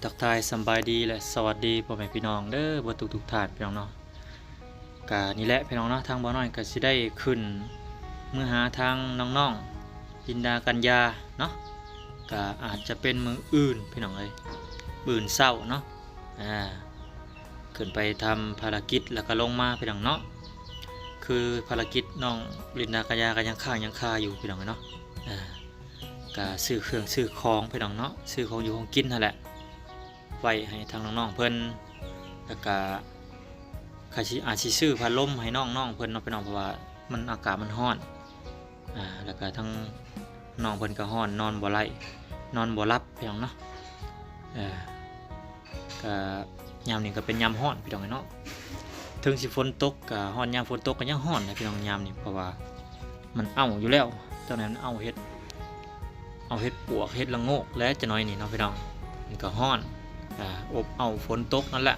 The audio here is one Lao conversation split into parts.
ທັກທາຍສຳບາຍດີ ແລະ ສະຫວັດດີພໍ່ແມ່ພີ່ນ້ອງເດີ ເບິດທຸກໆທ່ານພີ່ນ້ອງເນາະ. ກະນີ້ແຫຼະພີ່ນ້ອງເນາະ ທາງບ່າວນ້ອຍກະຊິໄດ້ຂຶ້ນເມືອຫາທາງນ້ອງໆ ລິນດາ ກັນຍາເນາະ. ກະອາດຈະເປັນມື້ອື່ນພີ່ນ້ອງເອີຍ ມື້ອື່ນເຊົ້າເນາະ ອາ ຂຶ້ນໄປທຳພາລະກິດ ແລ້ວກະລົງມາພີ່ນ້ອງເນາະ. ຄືພາລະກິດນ້ອງລິນດາ ກັນຍາກະຍັງຄ້າງຍັງຄາຢູ່ພີ່ນ້ອງເອີຍເນາະ. ອາ ກະຊື້ເຄື່ອງຊື້ຂອງພີ່ນ້ອງເນາະ ຊື້ຂອງຢູ່ຂອງກິນຫັ້ນແຫຼະ ໄວ້ໃຫ້ທາງນ້ອງໆເພິ່ນ ແລ້ວກະ ກະຊິ ອາດຊິຊື້ພັດລົມໃຫ້ນ້ອງໆເພິ່ນເນາະພີ່ນ້ອງ ເພາະວ່າມັນ ອາກາດມັນຮ້ອນ ອາ ແລ້ວກະທັງນ້ອງເພິ່ນກະຮ້ອນ ນອນບໍ່ໄດ້ ນອນບໍ່ຫຼັບພີ່ນ້ອງເນາະ. ເອີ ກະຍາມນີ້ກະເປັນຍາມຮ້ອນພີ່ນ້ອງເນາະ ເຖິງຊິຝົນຕົກກະຮ້ອນ ຍາມຝົນຕົກກະຍັງຮ້ອນນະພີ່ນ້ອງ ຍາມນີ້ ເພາະວ່າມັນເອົ້າຢູ່ແລ້ວ ເຈົ້ານັ້ນເອົ້າເຫັດ ເອົາເຫັດປວກເຫັດລະໂງກແຫຼະ ຈະໜ້ອຍນີ້ເນາະພີ່ນ້ອງ ມັນກະຮ້ອນ ອາ ອົບເອົ້າຝົນຕົກນັ້ນແຫຼະ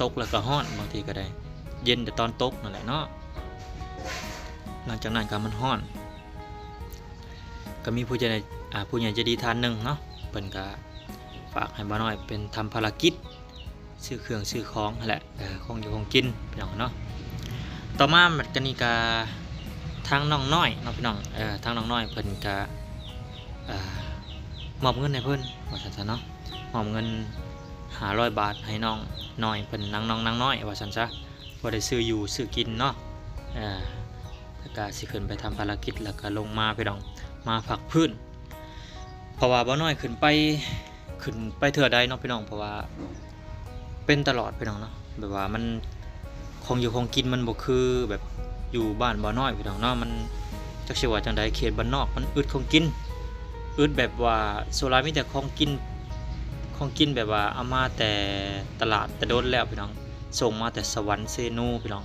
ຕົກແລ້ວກະຮ້ອນ ບາງທີກະໄດ້ເຢັນແຕ່ຕອນຕົກນັ້ນແຫຼະເນາະ. ຫຼັງຈາກນັ້ນກະມັນຮ້ອນ ກະມີຜູ້ໃຫຍ່ ອາ ຜູ້ໃຫຍ່ໃຈດີທ່ານໜຶ່ງເນາະ ເພິ່ນກະຝາກໃຫ້ບ່າວນ້ອຍເປັນທຳພາລະກິດ ຊື້ເຄື່ອງຊື້ຂອງຫັ້ນແຫຼະ ເອີ ຂອງຢູ່ຂອງກິນພີ່ນ້ອງເນາະ. ຕໍ່ມາບັດກະນີ້ກະທາງນ້ອງນ້ອຍເນາະພີ່ນ້ອງ ເອີ ທາງນ້ອງນ້ອຍເພິ່ນກະ ເອີ ມອບເງິນໃຫ້ເພິ່ນວ່າຊັ້ນຊະເນາະ ມອບເງິນຫ້າຮ້ອຍບາດໃຫ້ນ້ອງນ້ອຍເພິ່ນ ນາງນ້ອງນາງນ້ອຍວ່າຊັ້ນຊະ ພໍໄດ້ຊື້ຢູ່ຊື້ກິນເນາະ. ເອີ ແລ້ວກະຊິຂຶ້ນໄປທຳພາລະກິດ ແລ້ວກະລົງມາພີ່ນ້ອງ ມາພັກຟື້ນ ເພາະວ່າບ່າວນ້ອຍຂຶ້ນໄປ ຂຶ້ນໄປເທື່ອໃດເນາະພີ່ນ້ອງ ເພາະວ່າເປັນຕະຫຼອດພີ່ນ້ອງເນາະ ແບບວ່າມັນ ຂອງຢູ່ຂອງກິນມັນບໍ່ຄືແບບຢູ່ບ້ານບ່າວນ້ອຍພີ່ນ້ອງເນາະ ມັນຈັກຊິວ່າຈັ່ງໃດ ເຂດບ້ານນອກມັນອຶດຂອງກິນ ອຶດແບບວ່າສ່ວນຫຼາຍມີແຕ່ຂອງກິນ ຂອງກິນແບບວ່າເອົາມາແຕ່ຕະຫຼາດແຕ່ດົນແລ້ວພີ່ນ້ອງ ສົ່ງມາແຕ່ສະຫວັນເຊໂນພີ່ນ້ອງ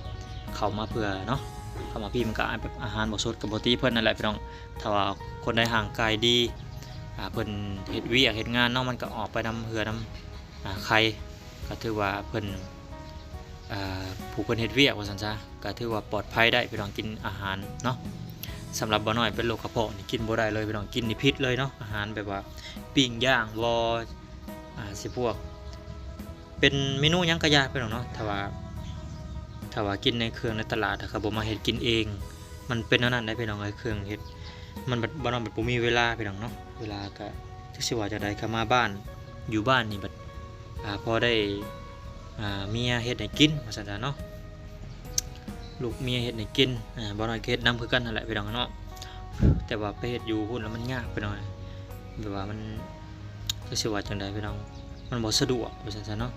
ເຂົ້າມາເພື່ອເນາະ ເຂົ້າມາພີ້ມັນກະແບບອາຫານບໍ່ສົດ ກະບໍ່ຕິເພິ່ນນັ້ນແຫຼະພີ່ນ້ອງ. ຖ້າວ່າຄົນໃດຮ່າງກາຍດີ ອາ ເພິ່ນເຮັດວຽກເຮັດງານເນາະ ມັນກະອອກໄປນຳເຫື່ອນຳ ອາ ໄຂ່ ກະຖືວ່າເພິ່ນ ອາ ຜູ້ເພິ່ນເຮັດວຽກວ່າຊັ້ນຊະ ກະຖືວ່າປອດໄພໄດ້ພີ່ນ້ອງ ກິນອາຫານເນາະ. ສຳລັບບ່າວນ້ອຍເປັນໂລກກະເພາະນີ້ກິນບໍ່ໄດ້ເລີຍພີ່ນ້ອງ ກິນນີ້ຜິດເລີຍເນາະ ອາຫານແບບວ່າປີ້ງຍ່າງບໍ່ ອາ ຊິພວກ ເປັນເມນູຫຍັງກະຢ່າພີ່ນ້ອງເນາະ ຖ້າວ່າ ຖ້າວ່າກິນໃນເຄື່ອງໃນຕະຫຼາດ ຖ້າເຂົາບໍ່ມາເຮັດກິນເອງ ມັນເປັນແນວນັ້ນໄດ໋ພີ່ນ້ອງເອີຍ. ເຄື່ອງເຮັດມັນບັດ ບ່າວນ້ອຍບັດບໍ່ມີເວລາພີ່ນ້ອງເນາະ ເວລາກະຈັກຊິວ່າຈັ່ງໃດ ກະມາບ້ານ ຢູ່ບ້ານນີ້ບັດ ອາ ພໍໄດ້ ອາ ເມຍເຮັດໃຫ້ກິນວ່າຊັ້ນຊະເນາະ ລູກເມຍເຮັດໃຫ້ກິນ ອາ ບ່າວນ້ອຍກະເຮັດນຳຄືກັນຫັ້ນແຫຼະພີ່ນ້ອງເນາະ. ແຕ່ວ່າໄປເຮັດຢູ່ພຸ້ນແລ້ວມັນຍາກພີ່ນ້ອງ ແບບວ່າມັນ ຈັກຊິວ່າຈັ່ງໃດພີ່ນ້ອງ ມັນບໍ່ສະດວກວ່າຊັ້ນຊະເນາະ.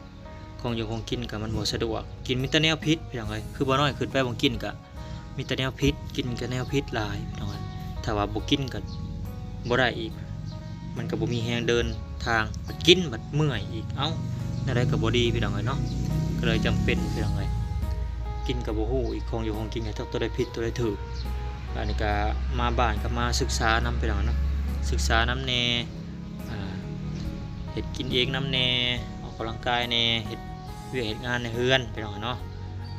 ຂອງຢູ່ຂອງກິນກະມັນບໍ່ສະດວກ ກິນມີແຕ່ແນວຜິດພີ່ນ້ອງເອີຍ. ຄືບ່າວນ້ອຍຂຶ້ນໄປບ່ອນກິນກະມີແຕ່ແນວຜິດ ກິນກະແນວຜິດຫຼາຍພີ່ນ້ອງເອີຍ. ຖ້າວ່າບໍ່ກິນກະບໍ່ໄດ້ອີກ ມັນກະບໍ່ມີແຮງເດີນທາງ ບັດກິນບັດເມື່ອຍອີກ ເອົ້າ ແນວໃດກະບໍ່ດີພີ່ນ້ອງເອີຍເນາະ. ກະເລີຍຈຳເປັນພີ່ນ້ອງເອີຍ ກິນກະບໍ່ຮູ້ອີກ ຂອງຢູ່ຂອງກິນກະຈັກໂຕໃດຜິດໂຕໃດຖືກ. ອັນນີ້ກະມາບ້ານກະມາສຶກສານຳພີ່ນ້ອງເນາະ ສຶກສານຳແດ່ ອາ ເຮັດກິນເອງນຳແດ່ ອອກກຳລັງກາຍແດ່ ເຮັດວຽກເຮັດງານໃນເຮືອນພີ່ນ້ອງເນາະ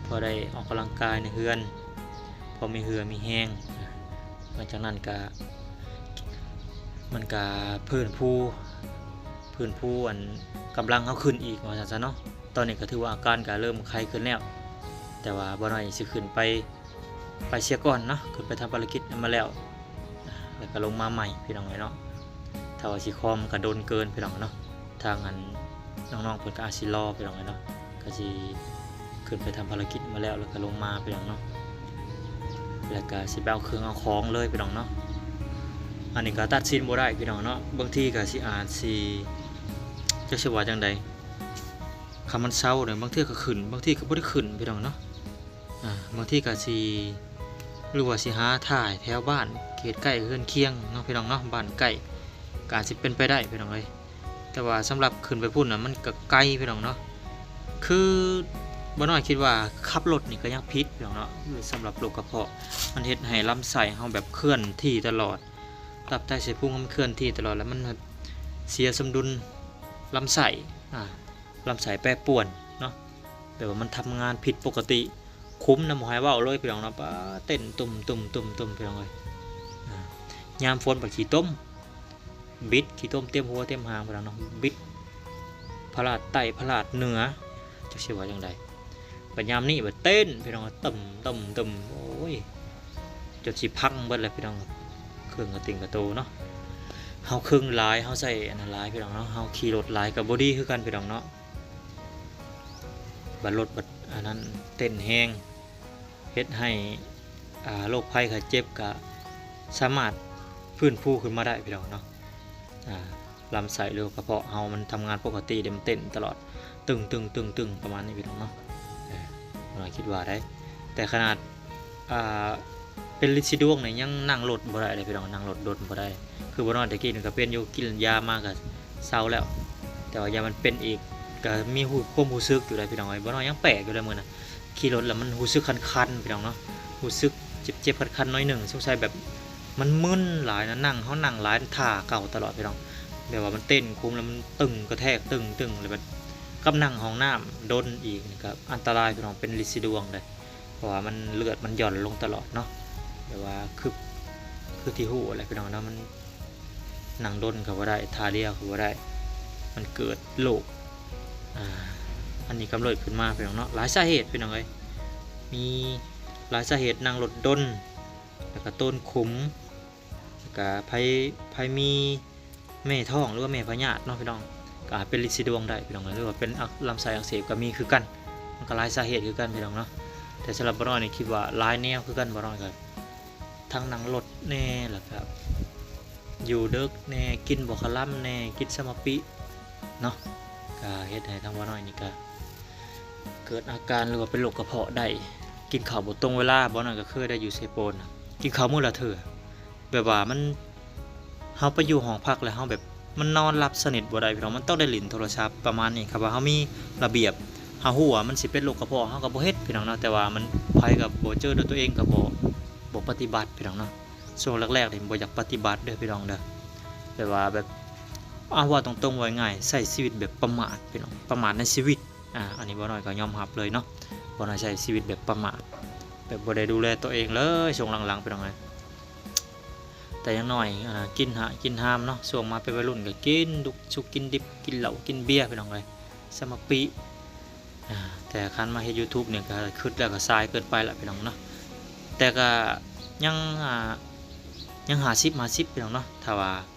ພໍໄດ້ອອກກຳລັງກາຍໃນເຮືອນ ພໍມີເຫື່ອມີແຮງ. ຫຼັງຈາກນັ້ນກະ ມັນກະຟື້ນຟູ ຟື້ນຟູອັນກຳລັງເຮົາຂຶ້ນອີກວ່າຊັ້ນຊະເນາະ. ຕອນນີ້ກະຖືວ່າອາການກະເລີ່ມໄຄຂຶ້ນແລ້ວ ແຕ່ວ່າບ່າວນ້ອຍຊິຂຶ້ນໄປ ໄປເສຍກ່ອນເນາະ ຂຶ້ນໄປທຳພາລະກິດນັ້ນມາແລ້ວ ແລ້ວກະລົງມາໃໝ່ພີ່ນ້ອງເອີຍເນາະ. ຖ້າວ່າຊິຄອມກະດົນເກີນພີ່ນ້ອງເນາະ ທາງອັນນ້ອງໆເພິ່ນກະອາດຊິລໍພີ່ນ້ອງເອີຍເນາະ. ກະຊິຂຶ້ນໄປທຳພາລະກິດມາແລ້ວ ແລ້ວກະລົງມາພີ່ນ້ອງເນາະ ແລ້ວກະຊິໄປເອົາເຄື່ອງເອົາຂອງເລີຍພີ່ນ້ອງເນາະ. ອັນນີ້ກະຕັດສິນບໍ່ໄດ້ພີ່ນ້ອງເນາະ ບາງທີກະຊິອາດຊິ ຈັກຊິວ່າຈັ່ງໃດ ຄັນມັນເຊົາເດີ ບາງເທື່ອກະຂຶ້ນ ບາງທີກະບໍ່ໄດ້ຂຶ້ນພີ່ນ້ອງເນາະ. ອາ ບາງທີກະຊິ ຫຼືວ່າຊິຫາຖ້າແຖວບ້ານເຂດໃກ້ເຮືອນຄຽງເນາະພີ່ນ້ອງເນາະ ບ້ານໃກ້ ກະອາດຊິເປັນໄປໄດ້ພີ່ນ້ອງເອີຍ. ແຕ່ວ່າສຳລັບຂຶ້ນໄປພຸ້ນນະ ມັນກະໄກພີ່ນ້ອງເນາະ. ຄືບ່າວນ້ອຍຄິດວ່າຂັບລົດນີ້ກະຍັງຜິດພີ່ນ້ອງເນາະ ສຳລັບໂລກກະເພາະ ມັນເຮັດໃຫ້ລຳໄສ້ເຮົາແບບເຄື່ອນທີ່ຕະຫຼອດ ຕັບໄຕໄສ້ພຸງມັນເຄື່ອນທີ່ຕະຫຼອດ ແລ້ວມັນເສຍສົມດຸນລຳໄສ້ ອາ ລຳໄສ້ແປປວນເນາະ ແບບວ່າມັນທຳງານຜິດປົກກະຕິ ຂຸມນະບໍ່ໃຫ້ເວົ້າເລີຍພີ່ນ້ອງເນາະ ປາ ເຕັ້ນຕຸ່ມໆໆພີ່ນ້ອງເອີຍ. ອາ ຍາມຝົນບັດຂີ້ຕົມ ບິດ ຂີ້ຕົມເຕັມຫົວເຕັມຫາງພີ່ນ້ອງເນາະ ບິດ ພະລາດໃຕ້ ພະລາດເໜືອ ຈັກຊິວ່າຈັ່ງໃດ. ບັດຍາມນີ້ບັດເຕັ້ນ ພີ່ນ້ອງ ຕຶມ ຕຶມ ຕຶມ ໂອ້ຍ ຈົນຊິພັງເບິດແລ້ວ ພີ່ນ້ອງ ເຄື່ອງກະຕິງກະໂຕເນາະ. ເຮົາເຄິ່ງຫຼາຍ ເຮົາໃຊ້ອັນນັ້ນຫຼາຍ ພີ່ນ້ອງເນາະ, ເຮົາຂີ່ລົດຫຼາຍກໍບໍ່ດີຄືກັນ ພີ່ນ້ອງເນາະ. ບັດລົດບັດອັນນັ້ນເຕັ້ນແຮງ ເຮັດໃຫ້ ອ່າ ໂລກໄພໄຂ້ເຈັບກະສາມາດຟື້ນຟູຂຶ້ນມາໄດ້ ພີ່ນ້ອງເນາະ. ອ່າ ລຳໄສ້ ຫຼືວ່າກະເພາະເຮົາມັນທຳງານປົກກະຕິເດ ມັນເຕັ້ນຕະຫຼອດ ຕຶງໆໆໆ ປະມານນີ້ ພີ່ນ້ອງເນາະ. ເອີ ນ້ອຍຄິດວ່າໄດ໋ ແຕ່ຂະໜາດ ອ່າ ເປັນລິດສີດວງນີ້ຍັງນັ່ງລົດບໍ່ໄດ້ເດ້ ພີ່ນ້ອງ, ນັ່ງລົດດົນບໍ່ໄດ້. ຄືບໍ່ນ້ອຍແຕ່ກີ້ນີ້ກໍເປັນຢູ່ ກິນຢາມາກໍເຊົາແລ້ວ, ແຕ່ວ່າຢ່າມັນເປັນອີກ ກໍມີຮູ້ ຄວາມຮູ້ສຶກຢູ່ໄດ໋ ພີ່ນ້ອງເອີຍ. ບໍ່ນ້ອຍຍັງແປກຢູ່ເດ້ມື້ນັ້ນ ຂີ່ລົດແລ້ວມັນຮູ້ສຶກຄັນໆ ພີ່ນ້ອງເນາະ, ຮູ້ສຶກເຈັບໆຄັນໆໜ້ອຍໜຶ່ງ, ສົງໄສແບບມັນມຶນຫຼາຍນະ, ນັ່ງ ເຮົານັ່ງຫຼາຍ ມັນທ່າເກົ່າຕະຫຼອດ ພີ່ນ້ອງ. ແບບວ່າມັນເຕັ້ນຄຸມແລ້ວມັນຕຶງ ກະແທກຕຶງໆ ແລ້ວແບບກັບນັ່ງຫ້ອງນ້ຳດົນອີກ ນີ້ກໍອັນຕະລາຍ ພີ່ນ້ອງ, ເປັນລິດສີດວງເດ້. ເພາະວ່າມັນ ເລືອດມັນຢ່ອນລົງຕະຫຼອດເນາະ, ແບບວ່າຄື ຄືທີ່ຮູ້ແຫຼະ ພີ່ນ້ອງເນາະ, ມັນນັ່ງດົນກໍບໍ່ໄດ້ ທ່າດຽວກໍບໍ່ໄດ້, ມັນເກີດໂລກ ອ່າ ອັນນີ້ກຳເນີດຂຶ້ນມາ ພີ່ນ້ອງເນາະ. ຫຼາຍສາເຫດ ພີ່ນ້ອງເອີຍ, ມີຫຼາຍສາເຫດ, ນັ່ງລົດດົນ ແລ້ວກໍໂຕນຂຸມ ແລ້ວກະໃຜ ໃຜມີແມ່ທ້ອງ ຫຼືວ່າແມ່ພະຍາດເນາະ ພີ່ນ້ອງ, ກະອາດເປັນລິດສີດວງໄດ້ ພີ່ນ້ອງ, ຫຼືວ່າເປັນອັກ ລຳໄສ້ອັກເສບກະມີຄືກັນ, ມັນກະຫຼາຍສາເຫດຄືກັນ ພີ່ນ້ອງເນາະ. ແຕ່ສຳລັບບໍ່ນ້ອຍນີ້ ຄິດວ່າຫຼາຍແນວຄືກັນ, ບໍ່ນ້ອຍກະທັງນັ່ງລົດແດ່ ແລ້ວກະຢູ່ເດິກແດ່ ກິນບໍ່ຄະລຳແດ່ ກິນສະມະປິເນາະ, ກະເຮັດໃຫ້ທາງບໍ່ນ້ອຍນີ້ກະເກີດອາການ ຫຼືວ່າເປັນໂລກກະເພາະໄດ້. ກິນເຂົ້າບໍ່ຕົງເວລາ, ບໍ່ນ້ອຍກະເຄີຍໄດ້ຢູ່ເຊໂປນ, ກິນເຂົ້າມື້ລະເທື່ອ. ແບບວ່າມັນ ເຮົາໄປຢູ່ຫ້ອງພັກແລ້ວເຮົາແບບ ມັນນອນຫຼັບສະໜິດບໍ່ໄດ້ ພີ່ນ້ອງ, ມັນຕ້ອງໄດ້ຫຼິ້ນໂທລະສັບປະມານນີ້. ຄັນວ່າເຮົາມີລະບຽບ ເຮົາຮູ້ວ່າມັນຊິເປັນໂລກກະເພາະ ເຮົາກໍບໍ່ເຮັດ ພີ່ນ້ອງເນາະ, ແຕ່ວ່າມັນ ໃຜກໍບໍ່ເຈີ ດ້ວຍຕົວເອງກໍບໍ່ ບໍ່ປະຕິບັດ ພີ່ນ້ອງເນາະ. ຊ່ວງແລກໆນີ້ບໍ່ຢາກປະຕິບັດເດີ ພີ່ນ້ອງເດີ, ແບບວ່າແບບ ເອົາ ເວົ້າຕົງໆ ເວົ້າງ່າຍໆ ໃຊ້ຊີວິດແບບປະໝາດ ພີ່ນ້ອງ, ປະໝາດໃນຊີວິດ. ອາ ອັນນີ້ບໍ່ນ້ອຍກໍຍອມຮັບເລີຍເນາະ, ບໍ່ນ້ອຍໃຊ້ຊີວິດແບບປະໝາດ ແບບບໍ່ໄດ້ດູແລຕົວເອງເລີຍຊ່ວງຫຼັງໆ ພີ່ນ້ອງເອີຍ. ແຕ່ຢ່າງໜ້ອຍ ອາ ກິນຫາ ກິນຫາມເນາະ, ຊ່ວງມາເປັນໄວລຸ້ນກໍກິນດຸກສຸກກິນດິບ ກິນເຫຼົ້າກິນເບຍ ພີ່ນ້ອງເອີຍ, ສະມະປິ. ອາ ແຕ່ຄັນມາເຮັດ YouTube ນີ້ກໍຄຶດແລ້ວກໍສາຍເກີນໄປລະ ພີ່ນ້ອງເນາະ, ແຕ່ກໍຍັງ ອາ ຍັງຫ້າສິບຫ້າສິບ ພີ່ນ້ອງເນາະ. ຖ້າວ່າ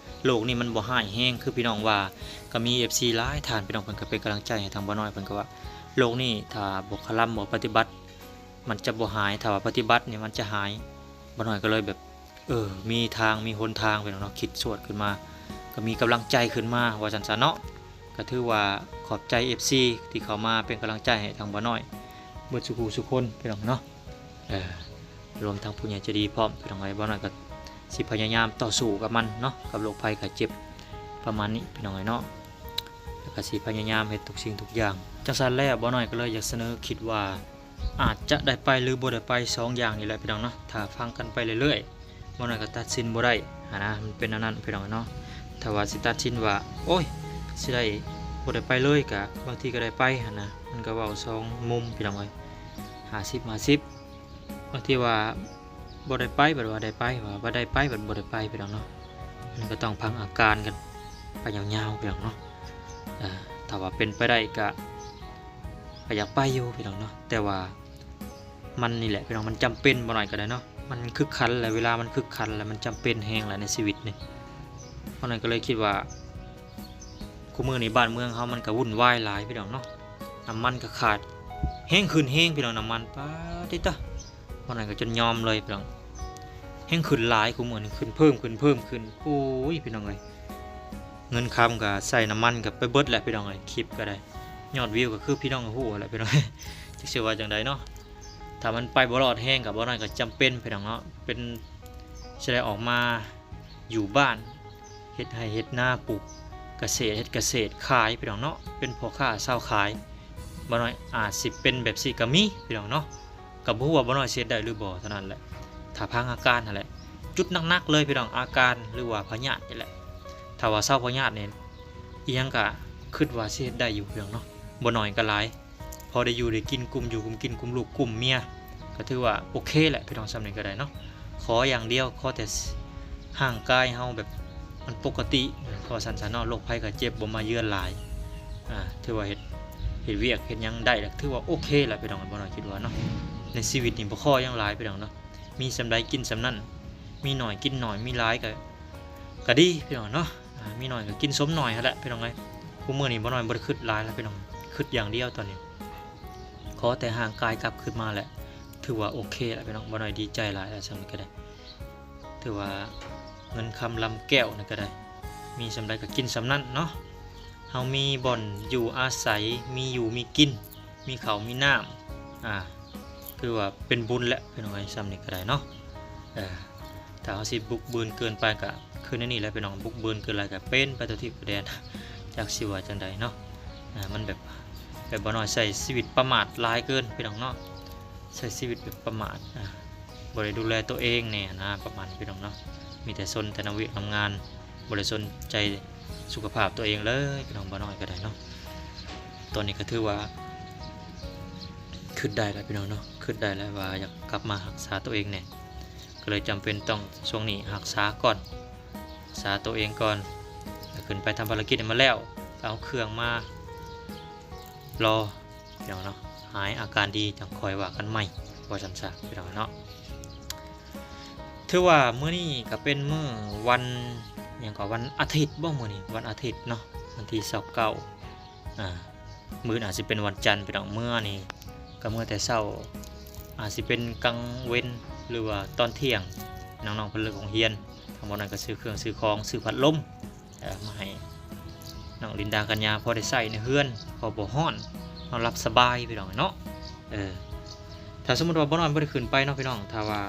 ໂລກນີ້ມັນບໍ່ຮ້າຍແຮງຄືພີ່ນ້ອງວ່າ, ກໍມີເອັຟຊີຫຼາຍທ່ານ ພີ່ນ້ອງເພິ່ນກໍເປັນກຳລັງໃຈໃຫ້ທາງບໍ່ນ້ອຍ, ເພິ່ນກໍວ່າ ໂລກນີ້ຖ້າບໍ່ຄະລຳ ບໍ່ປະຕິບັດ ມັນຈະບໍ່ຫາຍ, ຖ້າວ່າປະຕິບັດນີ້ມັນຈະຫາຍ. ບໍ່ນ້ອຍກໍເລີຍແບບ ເອີ ມີທາງ ມີຫົນທາງ ພີ່ນ້ອງເນາະ, ຄິດສວດຂຶ້ນມາ ກໍມີກຳລັງໃຈຂຶ້ນມາ ວ່າຊັ້ນຊະເນາະ. ກໍຖືວ່າຂອບໃຈເອັຟຊີທີ່ເຂົ້າມາເປັນກຳລັງໃຈໃຫ້ທາງບໍ່ນ້ອຍເບິດສູ່ຜູ້ສູ່ຄົນ ພີ່ນ້ອງເນາະ. ເອີ ລວມທັງຜູ້ໃຫຍ່ໃຈດີພ້ອມ ພີ່ນ້ອງເອີຍ. ບໍ່ນ້ອຍກໍຊິພະຍາຍາມຕໍ່ສູ້ກັບມັນເນາະ, ກັບໂລກໄພໄຂ້ເຈັບປະມານນີ້ ພີ່ນ້ອງເອີຍເນາະ, ແລ້ວກໍຊິພະຍາຍາມເຮັດທຸກສິ່ງທຸກຢ່າງ. ຈັ່ງຊັ້ນແລ້ວ ບໍ່ນ້ອຍກໍເລີຍຢາກສະເໜີຄິດວ່າ ອາດຈະໄດ້ໄປ ຫຼື ບໍ່ໄດ້ໄປ ສອງຢ່າງນີ້ແຫຼະ ພີ່ນ້ອງເນາະ. ຖ້າຟັງກັນໄປເລື້ອຍໆ ບໍ່ນ້ອຍກໍຕັດສິນບໍ່ໄດ້ຫັ້ນນະ, ມັນເປັນແນວນັ້ນ ພີ່ນ້ອງເນາະ. ຖ້າວ່າຊິຕັດສິນວ່າ ໂອ້ຍ ຊິໄດ້ບໍ່ໄດ້ໄປເລີຍ ກະບາງທີກໍໄດ້ໄປຫັ້ນນະ, ມັນກໍເວົ້າສອງມຸມ ພີ່ນ້ອງເອີຍ, ຫ້າສິບຫ້າສິບ. ບາງທີວ່າບໍ່ໄດ້ໄປ ບັດວ່າໄດ້ໄປ, ວ່າບໍ່ໄດ້ໄປ ບັດບໍ່ໄດ້ໄປ ພີ່ນ້ອງເນາະ. ມັນກໍຕ້ອງຟັງອາການກັນໄປຍາວໆ ພີ່ນ້ອງເນາະ. ເອີ ຖ້າວ່າເປັນໄປໄດ້ກະ ກະຢາກໄປຢູ່ ພີ່ນ້ອງເນາະ, ແຕ່ວ່າມັນນີ້ແຫຼະ ພີ່ນ້ອງ, ມັນຈຳເປັນ ບໍ່ນ້ອຍກໍໄດ້ເນາະ, ມັນຄຶກຂັນແຫຼະ, ເວລາມັນຄຶກຂັນແຫຼະ, ມັນຈຳເປັນແຮງແຫຼະໃນຊີວິດນີ້. ບໍ່ນ້ອຍກໍເລີຍຄິດວ່າ ຄູ່ມື້ນີ້ບ້ານເມືອງເຮົາມັນກໍວຸ່ນວາຍຫຼາຍ ພີ່ນ້ອງເນາະ, ນ້ຳມັນກໍຂາດແຮງຂຶ້ນແຮງ ພີ່ນ້ອງ, ນ້ຳມັນ ປາດຕິໂຕ. ບໍ່ນ້ອຍກໍຈົນຍອມເລີຍ ພີ່ນ້ອງ, ແຮງຂຶ້ນຫຼາຍ ຄູ່ມື້ນີ້ຂຶ້ນເພີ່ມຂຶ້ນ ເພີ່ມຂຶ້ນ. ໂອ້ຍ ພີ່ນ້ອງເອີຍ, ເງິນຄຳກໍໃສ່ນ້ຳມັນກໍໄປເບິດແຫຼະ ພີ່ນ້ອງເອີຍ, ຄລິບກໍໄດ້ ຍອດວິວກໍຄືພີ່ນ້ອງຮູ້ແຫຼະ ພີ່ນ້ອງເອີຍ. ຈັກຊິວ່າຈັ່ງໃດເນາະ, ຖ້າມັນໄປບໍ່ລອດແຮງກໍບໍ່ນ້ອຍກໍຈຳເປັນ ພີ່ນ້ອງເນາະ, ເປັນ ຊິໄດ້ອອກມາຢູ່ບ້ານ ເຮັດໄຮ່ເຮັດນາ ປູກກະເສດ ເຮັດກະເສດຂາຍ ພີ່ນ້ອງເນາະ, ເປັນພໍ່ຄ້າຊາວຂາຍ. ບໍ່ນ້ອຍອາດຊິເປັນແບບຊີ້ກໍມີ ພີ່ນ້ອງເນາະ, ກໍບໍ່ຮູ້ວ່າບໍ່ນ້ອຍຊິເຮັດໄດ້ຫຼືບໍ່ເທົ່ານັ້ນແຫຼະ, ຖ້າພັງອາການຫັ້ນແຫຼະ. ຈຸດໜັກໆເລີຍ ພີ່ນ້ອງ, ອາການ ຫຼືວ່າພະຍາດນີ້ແຫຼະ. ຖ້າວ່າເຊົາພະຍາດນີ້ ອີ່ຫຍັງກະຄິດວ່າຊິເຮັດໄດ້ຢູ່ ພີ່ນ້ອງເນາະ, ບໍ່ນ້ອຍກໍຫຼາຍ ພໍໄດ້ຢູ່ໄດ້ກິນ ກຸ້ມຢູ່ກຸ້ມກິນ ກຸ້ມລູກກຸ້ມເມຍ, ກໍຖືວ່າໂອເຄແຫຼະ ພີ່ນ້ອງ, ສ່ຳນີ້ກໍໄດ້ເນາະ. ຂໍຢ່າງດຽວ ຂໍແຕ່ຮ່າງກາຍເຮົາແບບມັນປົກກະຕິ ເພາະວ່າຊັ້ນຊະເນາະ, ໂລກໄພໄຂ້ເຈັບບໍ່ມາເຢືອນຫຼາຍ. ອ່າ ຖືວ່າເຮັດ ເຮັດວຽກເຮັດຫຍັງໄດ້ແລ້ວ ຖືວ່າໂອເຄແລ້ວ ພີ່ນ້ອງ. ບໍ່ນ້ອຍຄິດວ່າເນາະ ໃນຊີວິດນີ້ບໍ່ຂໍຫຍັງຫຼາຍ ພີ່ນ້ອງເນາະ ມີສ່ຳໃດກິນສ່ຳນັ້ນ ມີໜ້ອຍກິນໜ້ອຍ ມີຫຼາຍກໍ ກໍດີ ພີ່ນ້ອງເນາະ. ອ່າ ມີໜ້ອຍກໍກິນສົມໜ້ອຍຫັ້ນແຫຼະ ພີ່ນ້ອງເອີຍ. ຄູ່ມື້ນີ້ບໍ່ນ້ອຍບໍ່ໄດ້ຄິດຫຼາຍແລ້ວ ພີ່ນ້ອງ ຄິດຢ່າງດຽວຕອນນີ້ ຂໍແຕ່ຮ່າງກາຍກັບຄືນມາແຫຼະ ຖືວ່າໂອເຄແລ້ວ ພີ່ນ້ອງ. ບໍ່ນ້ອຍດີໃຈຫຼາຍແລ້ວ ສ່ຳນີ້ກໍໄດ້ ຖືວ່າເງິນຄຳລຳແກ້ວນີ້ກໍໄດ້ ມີສ່ຳໃດກໍກິນສ່ຳນັ້ນເນາະ. ເຮົາມີບ່ອນຢູ່ອາໄສ ມີຢູ່ມີກິນ ມີເຂົ້າມີນ້ຳ ອ່າ ຄືວ່າເປັນບຸນແຫຼະ ພີ່ນ້ອງເອີຍ ສ່ຳນີ້ກໍໄດ້ເນາະ. ເອີ ຖ້າເຮົາຊິບຸກບືນເກີນໄປກໍຄືແນວນີ້ແຫຼະ ພີ່ນ້ອງ. ບຸກບືນເກີນຫຼາຍກໍເປັນໄປທົ່ວທິດທົ່ວແດນ ຈັກຊິວ່າຈັ່ງໃດເນາະ. ອ່າ ມັນແບບ ແບບບໍ່ນ້ອຍໃຊ້ຊີວິດປະໝາດຫຼາຍເກີນ ພີ່ນ້ອງເນາະ ໃຊ້ຊີວິດແບບປະໝາດ ອ່າ ບໍ່ໄດ້ດູແລຕົວເອງແດ່ນະ ປະມານນີ້ ພີ່ນ້ອງເນາະ. ມີແຕ່ສົນແຕ່ນຳວຽກນຳງານ ບໍ່ໄດ້ສົນໃຈສຸຂະພາບຕົວເອງເລີຍ ພີ່ນ້ອງ. ບໍ່ນ້ອຍກໍໄດ້ເນາະ ຕອນນີ້ກໍຖືວ່າຄິດໄດ້ແລ້ວ ພີ່ນ້ອງເນາະ ຄິດໄດ້ແລ້ວວ່າຢາກກັບມາຮັກສາຕົວເອງແດ່ ກໍເລີຍຈຳເປັນຕ້ອງຊ່ວງນີ້ຮັກສາກ່ອນ ຮັກສາຕົວເອງກ່ອນ ແລ້ວຂຶ້ນໄປທຳພາລະກິດໃຫ້ມັນແລ້ວ ເອົາເຄື່ອງມາລໍ ພີ່ນ້ອງເນາະ ຫາຍອາການດີຈັ່ງຄ່ອຍວ່າກັນໃໝ່ ວ່າຊັ້ນຊະ ພີ່ນ້ອງເນາະ. ຖືວ່າມື້ນີ້ກໍເປັນມື້ວັນ ຫຍັງກໍ ວັນອາທິດບໍ ມື້ນີ້ວັນອາທິດເນາະ ວັນທີຊາວເກົ້າ. ອ່າ ມື້ອື່ນອາດຊິເປັນວັນຈັນ ພີ່ນ້ອງ. ເມື່ອນີ້ກໍເມື່ອແຕ່ເຊົ້າ ອາດຊິເປັນກາງເວັນ ຫຼືວ່າຕອນທ່ຽງ ນ້ອງໆເພິ່ນເລີກໂຮງຮຽນ ທາງບ່ອນນັ້ນກໍຊື້ເຄື່ອງຊື້ຂອງ ຊື້ພັດລົມ ເອີ ມາໃຫ້ນ້ອງລິນດາກັນຍາພໍໄດ້ໃຊ້ໃນເຮືອນ ພໍບໍ່ຮ້ອນ ນອນຫຼັບສະບາຍ ພີ່ນ້ອງເນາະ. ເອີ ຖ້າສົມມຸດວ່າບໍ່ນ້ອຍບໍ່ໄດ້ຂຶ້ນໄປເນາະ ພີ່ນ້ອງ ຖ້າວ່າ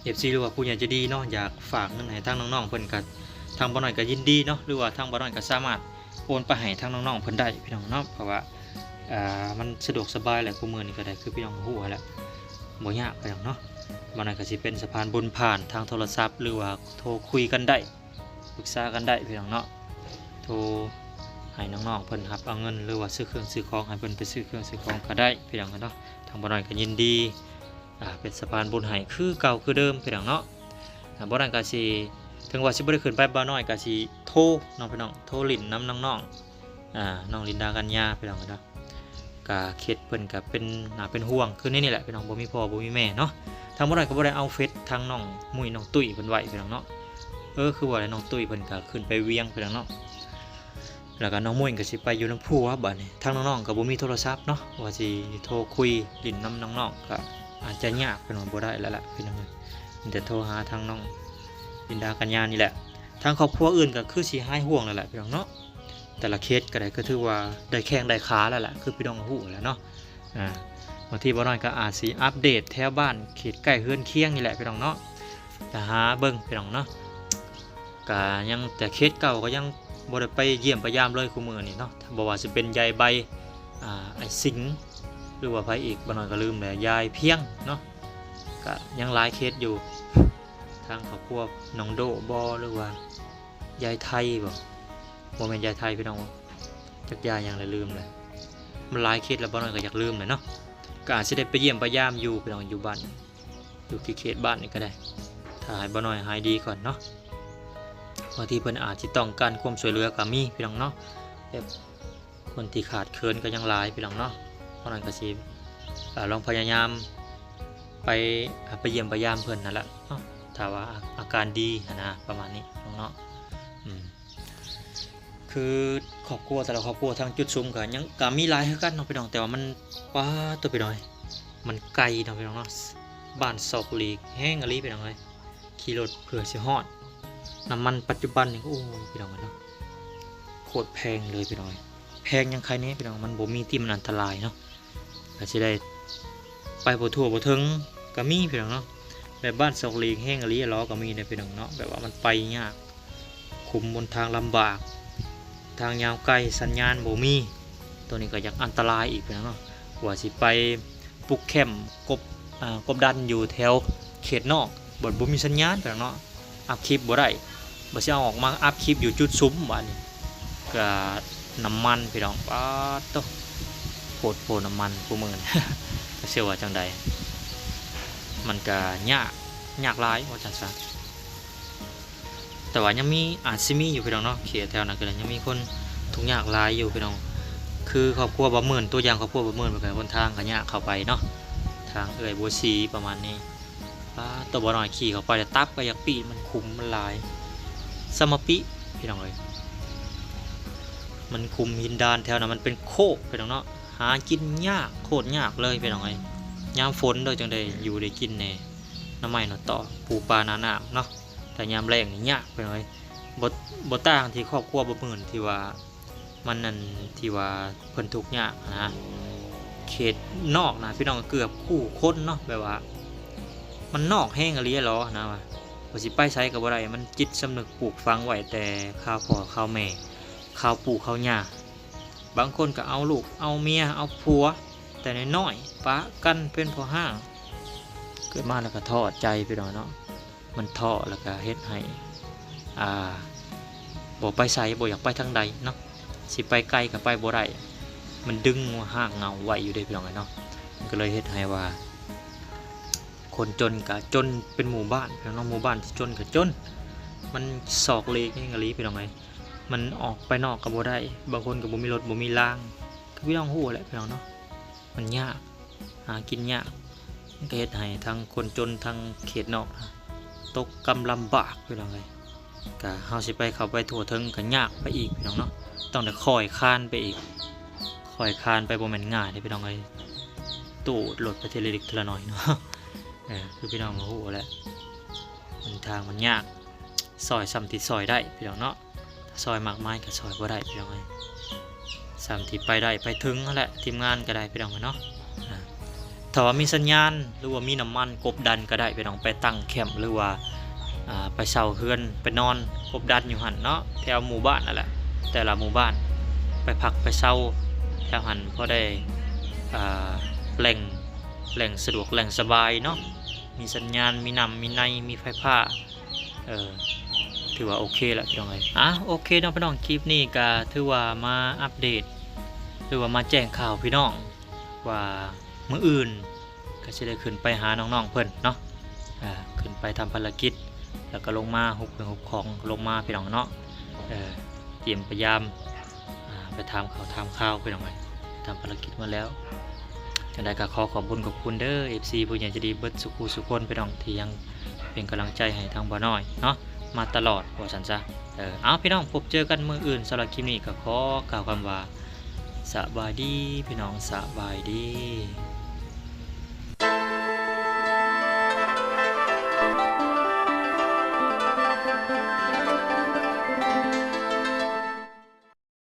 ເອັຟຊີ ຫຼືວ່າຜູ້ໃຫຍ່ໃຈດີເນາະ ຢາກຝາກເງິນໃຫ້ທາງນ້ອງໆເພິ່ນ ກໍທາງບໍ່ນ້ອຍກໍຍິນດີເນາະ ຫຼືວ່າທາງບໍ່ນ້ອຍກໍສາມາດໂອນໄປໃຫ້ທາງນ້ອງໆເພິ່ນໄດ້ ພີ່ນ້ອງເນາະ. ເພາະວ່າ ອ່າ ມັນສະດວກສະບາຍແຫຼະ ຄູ່ມື້ນີ້ກໍໄດ້ ຄືພີ່ນ້ອງຮູ້ຫັ້ນແຫຼະ ບໍ່ຍາກ ພີ່ນ້ອງເນາະ. ບໍ່ນ້ອຍກໍຊິເປັນສະພານບຸນຜ່ານທາງໂທລະສັບ ຫຼືວ່າໂທຄຸຍກັນໄດ້ ປຶກສາກັນໄດ້ ພີ່ນ້ອງເນາະ. ໂທໃຫ້ນ້ອງໆເພິ່ນຮັບເອົາເງິນ ຫຼືວ່າຊື້ເຄື່ອງຊື້ຂອງ ໃຫ້ເພິ່ນໄປຊື້ເຄື່ອງຊື້ຂອງກໍໄດ້ ພີ່ນ້ອງເນາະ. ທາງບໍ່ນ້ອຍກໍຍິນດີ ອ່າ ເປັນສະພານບຸນໃຫ້ຄືເກົ່າຄືເດີມ ພີ່ນ້ອງເນາະ. ອ່າ ບໍ່ນັ້ນກໍຊິ ເຖິງວ່າຊິບໍ່ໄດ້ຂຶ້ນໄປ ບໍ່ນ້ອຍກໍຊິໂທເນາະ ພີ່ນ້ອງ ໂທຫຼິ້ນນຳນ້ອງໆ ອ່າ ນ້ອງລິນດາກັນຍາ ພີ່ນ້ອງເນາະ. ກະເຂດເພິ່ນກະເປັນໜ້າເປັນຫ່ວງ ຄືໃນນີ້ແຫຼະ ພີ່ນ້ອງ ບໍ່ມີພໍ່ບໍ່ມີແມ່ເນາະ. ທາງບໍ່ນ້ອຍກໍບໍ່ໄດ້ເອົາເຟສທາງນ້ອງມຸ້ຍ ນ້ອງຕຸ້ຍເພິ່ນໄວ້ ພີ່ນ້ອງເນາະ. ເອີ ຄືວ່າແຫຼະ ນ້ອງຕຸ້ຍເພິ່ນກະຂຶ້ນໄປວຽງ ພີ່ນ້ອງເນາະ ແລ້ວກະນ້ອງມຸ້ຍກໍຊິໄປຢູ່ນຳຜົວ. ບາດນີ້ທາງນ້ອງໆກໍບໍ່ມີໂທລະສັບເນາະ ວ່າຊິໂທຄຸຍຫຼິ້ນນຳນ້ອງໆ ກໍອາດຈະຍາກ ພີ່ນ້ອງ ບໍ່ໄດ້ແລ້ວລະ ພີ່ນ້ອງເອີຍ. ມີແຕ່ໂທຫາທາງນ້ອງລິນດາກັນຍານີ້ແຫຼະ. ທາງຄອບຄົວອື່ນກໍຄືຊິຫາຍຫ່ວງແລ້ວແຫຼະ ພີ່ນ້ອງເນາະ. ແຕ່ລະເຂດກໍໄດ້ ກໍຖືວ່າໄດ້ແຂ້ງໄດ້ຂາແລ້ວແຫຼະ ຄືພີ່ນ້ອງຮູ້ແຫຼະເນາະ. ອ່າ ບາງທີບໍ່ນ້ອຍກໍອາດຊິອັບເດດແຖວບ້ານເຂດໃກ້ເຮືອນຄຽງນີ້ແຫຼະ ພີ່ນ້ອງເນາະ ຈະຫາເບິ່ງ ພີ່ນ້ອງເນາະ. ກະຍັງ ແຕ່ເຂດເກົ່າກໍຍັງບໍ່ໄດ້ໄປຢ້ຽມໄປຢາມເລີຍ ຄູ່ມື້ນີ້ເນາະ. ບໍ່ວ່າຊິເປັນຍາຍໃບ ອ່າ ອ້າຍສິງ ຫຼືວ່າໃຜອີກ ບໍ່ນ້ອຍກໍລືມແຫຼະ ຍາຍພຽງເນາະ. ກະຍັງຫຼາຍເຂດຢູ່ ທາງຄອບຄົວນ້ອງໂດບໍ ຫຼືວ່າ ຍາຍໄທບໍ ບໍ່ແມ່ນຍາຍໄທ ພີ່ນ້ອງ ຈັກຍາຍຫຍັງແຫຼະ ລືມແຫຼະ. ມັນຫຼາຍເຂດແລ້ວ ບໍ່ນ້ອຍກໍຢາກລືມແຫຼະເນາະ. ກໍອາດຊິໄດ້ໄປຢ້ຽມໄປຢາມຢູ່ ພີ່ນ້ອງ ຢູ່ບ້ານ ຢູ່ເຂດບ້ານນີ້ກໍໄດ້ ຖ້າໃຫ້ບໍ່ນ້ອຍຫາຍດີກ່ອນເນາະ. ບາງທີເພິ່ນອາດຊິຕ້ອງການຄວາມຊ່ວຍເຫຼືອກໍມີ ພີ່ນ້ອງເນາະ ແບບ ຄົນທີ່ຂາດເຂີນກໍຍັງຫຼາຍ ພີ່ນ້ອງເນາະ. ເພາະນັ້ນກໍຊິ ເອີ ລອງພະຍາຍາມໄປ ໄປຢ້ຽມໄປຢາມເພິ່ນຫັ້ນແຫຼະເນາະ ຖ້າວ່າອາ ອາການດີຫັ້ນນະ ປະມານນີ້ ພີ່ນ້ອງເນາະ. ອືມ ຄືຄອບຄົວ ແຕ່ລະຄອບຄົວທາງຈຸດຊຸມກໍຍັງ ກໍມີຫຼາຍຄືກັນເນາະ ພີ່ນ້ອງ ແຕ່ວ່າມັນ ປາດໂທ້ ພີ່ນ້ອງເອີຍ ມັນໄກເນາະ ພີ່ນ້ອງເນາະ. ບ້ານຊອກຫຼີກແຮງອີ່ຫຼີ ພີ່ນ້ອງເອີຍ ຂີ່ລົດເພື່ອຊິຮອດ. ນ້ຳມັນປັດຈຸບັນນີ້ ໂອ້ ພີ່ນ້ອງເອີຍເນາະ ໂຄດແພງເລີຍ ພີ່ນ້ອງເອີຍ. ແພງຍັງໃຄແດ່ ພີ່ນ້ອງ ມັນບໍ່ມີທີ່ມັນອັນຕະລາຍເນາະ ກໍຊິໄດ້ໄປບໍ່ທົ່ວບໍ່ເຖິງກໍມີ ພີ່ນ້ອງເນາະ. ແບບບ້ານຊອກຫຼີກແຮງອີ່ຫຼີຫຼໍກໍມີເດ້ ພີ່ນ້ອງເນາະ ແບບວ່າມັນໄປຍາກ ຂຸມຫົນທາງລຳບາກ ທາງຍາວໄກ ສັນຍານບໍ່ມີ ໂຕນີ້ກໍຢາກອັນຕະລາຍອີກ ພີ່ນ້ອງເນາະ. ວ່າຊິໄປ ປຸກແຄມ ກົບ ອ່າ ກົບດັນຢູ່ແຖວເຂດນອກ ບັດບໍ່ມີສັນຍານ ພີ່ນ້ອງເນາະ ອັບຄລິບບໍ່ໄດ້. ບັດຊິເອົາອອກມາອັບຄລິບຢູ່ຈຸດຊຸມ ບາດນີ້ກະນ້ຳມັນ ພີ່ນ້ອງ ປາດໂທ້ ໂພດໂພນ້ຳມັນຄູ່ມື້ນີ້ ຈັກຊິວ່າຈັ່ງໃດ ມັນກະຍາກ ຍາກຫຼາຍ ວ່າຈັ່ງຊັ້ນ. ແຕ່ວ່າຍັງມີ ອາດຊິມີຢູ່ ພີ່ນ້ອງເນາະ ເຂດແຖວນັ້ນກໍຍັງມີຄົນ ທຸກຍາກຫຼາຍຢູ່ພີ່ນ້ອງ ຄືຄອບຄົວບໍ່ໝື່ນ ຕົວຢ່າງຄອບຄົວບໍ່ໝື່ນ ເພິ່ນກໍຫົນທາງກໍຍາກເຂົ້າໄປເນາະ ທາງເອື້ອຍບົວສີປະມານນີ້. ປາດ ຕົວບໍ່ນ້ອຍຂີ່ເຂົ້າໄປແລ້ວຕັບກໍຢາກປີ ມັນຂຸມມັນຫຼາຍ ສະມາປິພີ່ນ້ອງເອີຍ. ມັນຂຸມຫີນດານແຖວນັ້ນ ມັນເປັນໂຄກພີ່ນ້ອງເນາະ ຫາກິນຍາກ ໂຄດຍາກເລີຍພີ່ນ້ອງເອີຍ. ຍາມຝົນເດີ ຈັ່ງໄດ້ຢູ່ໄດ້ກິນແດ່ ໜໍ່ໄມ້ໜໍ່ຕໍ ປູປາໜານ້ຳເນາະ ແຕ່ຍາມແລ້ງນີ້ຍາກພີ່ນ້ອງເອີຍ. ບໍ່ ບໍ່ຕ່າງທີ່ຄອບຄົວບໍ່ໝື່ນທີ່ວ່າ ມັນນັ້ນ ທີ່ວ່າເພິ່ນທຸກຍາກນະ ເຂດນອກນະພີ່ນ້ອງ ເກືອບຄູ່ຄົນເນາະ ແບບວ່າມັນນອກແຮງອີ່ຫຼີຫຼໍນະ ວ່າບໍ່ຊິໄປໃສກໍບໍ່ໄດ້ ມັນຈິດສຳນຶກປູກຝັງໄວ້ແຕ່ຄາວພໍ່ຄາວແມ່ ຄາວປູ່ຄາວຍ່າ. ບາງຄົນກໍເອົາລູກເອົາເມຍເອົາຜົວແຕ່ນ້ອຍໆ ປະກັນເປັນພໍ່ຮ້າງ ເກີດມາແລ້ວກໍທໍ້ໃຈພີ່ນ້ອງເນາະ. ມັນທໍ້ ແລ້ວກະເຮັດໃຫ້ ອ່າ ບໍ່ໄປໃສ ບໍ່ຢາກໄປທາງໃດເນາະ ຊິໄປໄກກໍໄປບໍ່ໄດ້ ມັນດຶງຮາກເຫງົ້າໄວ້ຢູ່ເດ້ພີ່ນ້ອງເອີຍເນາະ. ມັນກໍເລີຍເຮັດໃຫ້ວ່າ ຄົນຈົນກໍຈົນເປັນໝູ່ບ້ານພີ່ນ້ອງເນາະ ໝູ່ບ້ານທີ່ຈົນກໍຈົນ ມັນຊອກຫຼີກແຮງອີ່ຫຼີພີ່ນ້ອງເອີຍ. ມັນອອກໄປນອກກໍບໍ່ໄດ້ ບາງຄົນກໍບໍ່ມີລົດບໍ່ມີລາງ ຄືພີ່ນ້ອງຮູ້ແຫຼະພີ່ນ້ອງເນາະ ມັນຍາກ ຫາກິນຍາກ ມັນກໍເຮັດໃຫ້ທັງຄົນຈົນທັງເຂດນອກນະ ຕົກກຳລຳບາກພີ່ນ້ອງເອີຍ. ກະເຮົາຊິໄປເຂົ້າໄປທົ່ວເຖິງກໍຍາກໄປອີກພີ່ນ້ອງເນາະ ຕ້ອງໄດ້ຄ່ອຍຄານໄປອີກ ຄ່ອຍຄານໄປ ບໍ່ແມ່ນງ່າຍເດ້ພີ່ນ້ອງເອີຍ ຕູດລົດໄປເທື່ອລະເລັກເທື່ອລະໜ້ອຍເນາະ. ເອີ ຄືພີ່ນ້ອງກໍຮູ້ແຫຼະ ຫົນທາງມັນຍາກ ຊ່ອຍສ່ຳທີ່ຊ່ອຍໄດ້ພີ່ນ້ອງເນາະ ຖ້າຊ່ອຍມາກມາຍກໍຊ່ອຍບໍ່ໄດ້ພີ່ນ້ອງເອີຍ. ສ່ຳທີ່ໄປໄດ້ໄປເຖິງຫັ້ນແຫຼະ ທີມງານກໍໄດ້ພີ່ນ້ອງເນາະ. ອາ ຖ້າວ່າມີສັນຍານ ຫຼືວ່າມີນ້ຳມັນກົບດັນກໍໄດ້ພີ່ນ້ອງ ໄປຕັ້ງແຄ້ມ ຫຼືວ່າ ອາ ໄປເຊົ່າເຮືອນໄປນອນກົບດັນຢູ່ຫັ້ນເນາະ ແຖວໝູ່ບ້ານນັ້ນແຫຼະ ແຕ່ລະໝູ່ບ້ານ ໄປພັກໄປເຊົ່າແຖວຫັ້ນ ພໍໄດ້ ອາ ແຫຼ່ງ ແຫຼ່ງສະດວກແຫຼ່ງສະບາຍເນາະ ມີສັນຍານ ມີນ້ຳມີໃນ ມີໄຟຟ້າ ເອີ ຖືວ່າໂອເຄລະພີ່ນ້ອງເອີຍ. ອາ ໂອເຄເນາະພີ່ນ້ອງ ຄລິບນີ້ກະຖືວ່າມາອັບເດດ ຫຼືວ່າມາແຈ້ງຂ່າວພີ່ນ້ອງວ່າ ມື້ອື່ນກະຊິໄດ້ຂຶ້ນໄປຫານ້ອງໆເພິ່ນເນາະ ອາ ຂຶ້ນໄປທຳພາລະກິດ ແລ້ວກະລົງມາຮຸບເຄື່ອງຮຸບຂອງລົງມາພີ່ນ້ອງເນາະ ເອີ ຢ້ຽມໄປຢາມ ອາ ໄປຖາມຂ່າວຖາມຄາວພີ່ນ້ອງເອີຍ ທຳພາລະກິດໝົດແລ້ວ. ຈັ່ງໃດກໍຂໍຂອບບຸນຂອບຄຸນເດີ ເອັຟຊີ ຜູ້ໃຫຍ່ໃຈດີເບິດສູ່ຄູ່ສູ່ຄົນພີ່ນ້ອງ ທີ່ຍັງເປັນກຳລັງໃຈໃຫ້ທາງບ່າວນ້ອຍເນາະ ມາຕະຫຼອດວ່າຊັ້ນຊະ. ເອີ ເອົາ ພີ່ນ້ອງ ພົບເຈີກັນມື້ອື່ນ ສຳລັບຄລິບນີ້ກໍຂໍກ່າວຄຳວ່າ ສະບາຍດີພີ່ນ້ອງ ສະບາຍດີ.